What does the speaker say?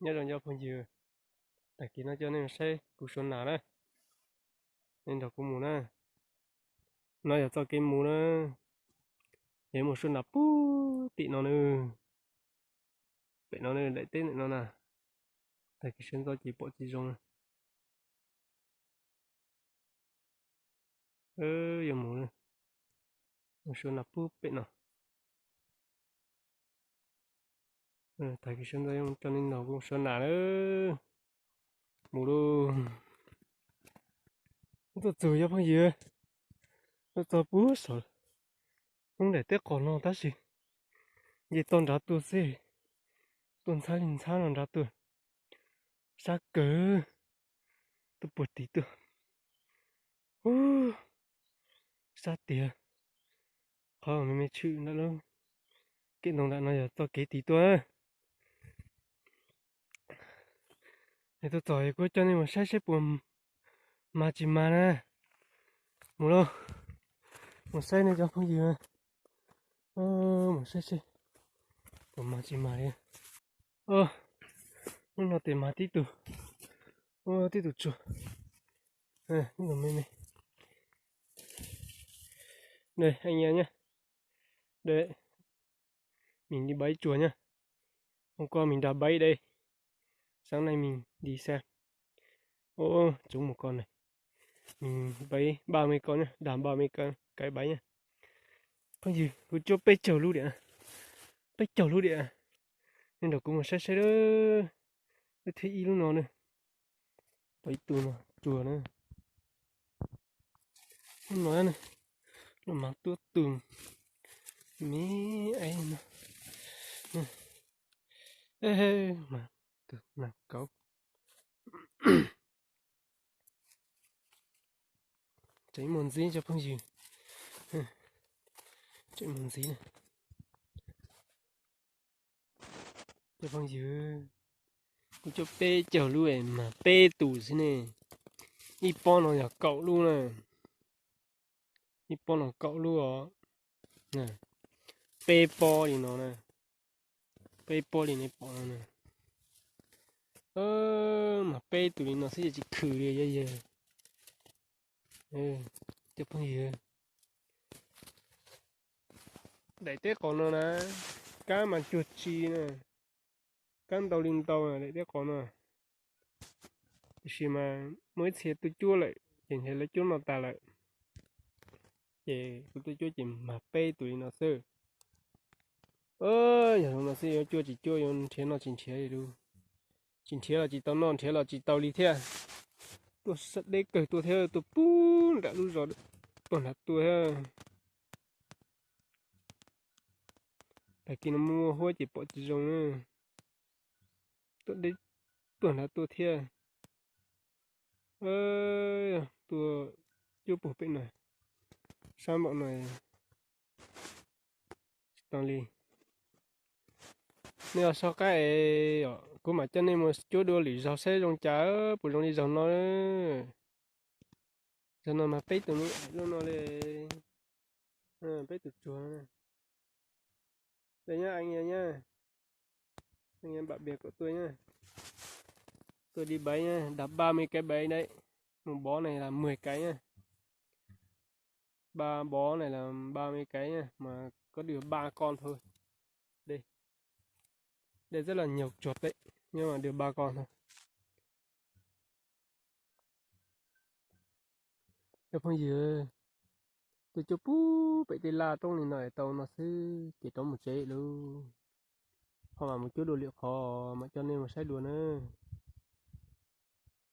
Nyob zoo cov phooj ywg, tag kis no coj nej mus saib kuv suav nas na, nej nrog kuv mus na. No yog txoj kev mus na, es mus suav nas puag tim no na, pem no na, daim teb ntawm no na, tag kis sawv ntxov ces pom tsis zoo na. Yuav mus, mus suav nas puag pem no. Tag kis sawv ntxov yuav coj nej nrog kuv suav nas na. Mus lauj. Tuaj txog cov phooj ywg, tuaj txog puag saum lub daim teb qos no tab sis nce toj nrad tuaj xwb, tuaj ntxhab li ntxhab no nrad tuaj, sab kawg, tuaj puag tim tuaj. Ub, sab tiag, qhov me me tshwm ntawm lub kev ntoo nram no yog txoj kev tim tuaj. Tuaj txog kuv coj nej mus saib saib puas mag tsis mag na. Mus lauj, mus saib nej cov phooj ywg, mus saib saib puas mag tsis mag li. Ub, hnub no tes mag tib tug, tib tug tsuag, tib tug me me. Đây anh em nhé. Đây, mình đi bẫy chuột nhá. Hôm qua mình đã bẫy đây. Sáng nay mình đi xem. Ô, trúng một con này. Mình bẫy ba mươi con nhá, đảm bảo ba mươi con cái bẫy nhá. Phooj ywg, kuv cuab peb caug lub diam, peb caug lub diam. Nej nrog kuv mus saib saib lub, lub thib ib lub no na. Tau ib tug no tsuag na. Lub no, lub mas tuab tus me es no, mas tus nas kauv. Tseem muaj ntxiv cov phooj ywg, tseem muaj ntxiv. Cov phooj ywg, kuv cuab peb caug lub mas peb tus xwb ne. Ib pob no yog kaum lub na. Ib pob no kaum lub os. Peb pob li no na. Peb pob li nej pom no na. Mas peb tus li no xwb ces tsis khwm li yog yawg. Cov phooj ywg, daim teb qos no na, kab mas cuag tsi na, kab ntau li ntau daim teb qos no. Tiam sis mas muaj ib txhia tuaj cuab lawm ces ntshe lawv cuab noj tas lawm, ces kuv tuaj cuab ces mag peb tus li no xwb. Yog zoo no xwb yuav cuab tsis cuab, yuav nrhiav noj tsis nrhiav li lawm. Tsis nrhiav los tsis tau noj, nrhiav los tsis tau li thiab. Tuaj sab deb kawg tuaj thiab, tuaj puag nram lub zos tuaj nrad tuaj thiab. Tag kis no muaj huab ces pom tsis zoo na. Tuaj deb tuaj nrad tuaj thiab. Tuaj cuab puag pem no, sab npaum no tsis tau li. Nej los soj qab es kuv mam coj nej mus cuab dua lwm zaug saib zoo cas, puas zoo li zaug no. Zaug no mas peb tus me lub no li, peb tus tsuag no. Đây nhá anh em nhá. Anh em bạn bè của tôi nhá. Tôi đi bẫy nhá, đặt ba mươi cái bẫy đấy. Một bó này là mười cái nhá. Ba bó này là ba mươi cái nhá, mà có được ba con thôi. Đây. Đây rất là nhiều chuột đấy, nhưng mà được ba con thôi. Cov phooj ywg, tuaj cuab puag pem tej laj roob li no es tau no xwb ces rov mus tsev lawm. Ho mam mus cuab dua lwm qhov mam coj nej mus saib dua na.